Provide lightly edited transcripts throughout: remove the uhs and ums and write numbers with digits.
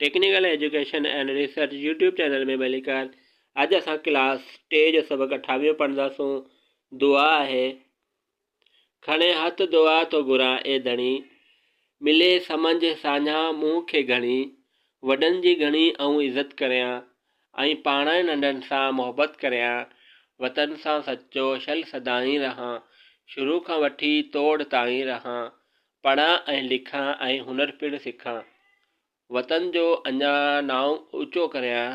Technical education and research YouTube channel ۾ ڀليڪار اڄ اسان ڪلاس ٽي جو سبق اٺاويهون پڙهنداسون دعا آهي کڻي هٿ دعا ٿو گهران اي ڌڻي ملي سمنجهه ساڃاهه مون کي گهڻي وڏن جي گهڻي آئون عزت ڪريان ۽ پاڻ ننڍن سان محبت ڪريان وطن سان سچو شل سدائين رهان شروع کان وٺي توڙ تائين رهان پڙهان ۽ لکان ۽ هنر پڻ سکان. وطن جو اڃا نانء اوچو ڪريان.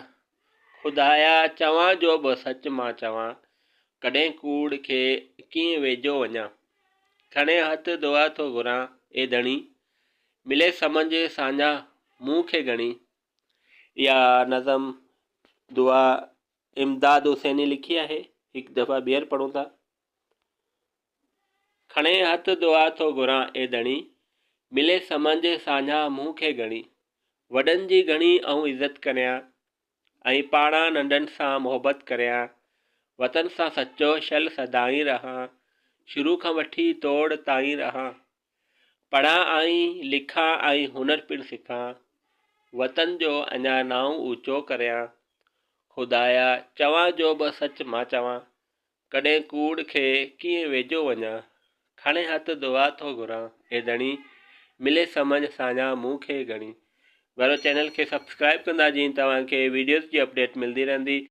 خدايا چوان جو به سچ مان چوان. ڪڏهن ڪوڙ کي ڪيئن ويجهو وڃان. کڻي هٿ دعا ٿو گهران اي ڌڻي. ملي سمجهه ساڃاهه مون کي گهڻي. اها نظم دعا امداد حسيني لکي آهي. هڪ دفعا ٻيهر پڙهون ٿا. کڻي هٿ دعا ٿو گهران اي ڌڻي، ملي سمنجهه ساڃاهه مون کي گهڻي. وڏن جي گهڻي آئون عزت ڪريان، ۽ پاڻان ننڍن سان محبت ڪريان. وطن سان سچو شل سدائين رهان، شروع کان وٺي توڙ تائين رهان. پڙهان ۽ لکان ۽ هنر پڻ سکان، وطن جو اڃا نانء اوچو ڪريان. خدايا چوان جو به سچ مان چوان، ڪڏهن ڪوڙ کي ڪيئن ويجهو وڃان، کڻي هٿ دعا ٿو گهران، اي ڌڻي! ملي سمجهه ساڃاهه مون کي گهڻي. ڀيرو چينل کي سبسڪرائب ڪندا جيئن توهان کي ويڊيوز جي اپڊيٽ ملدي رهندي.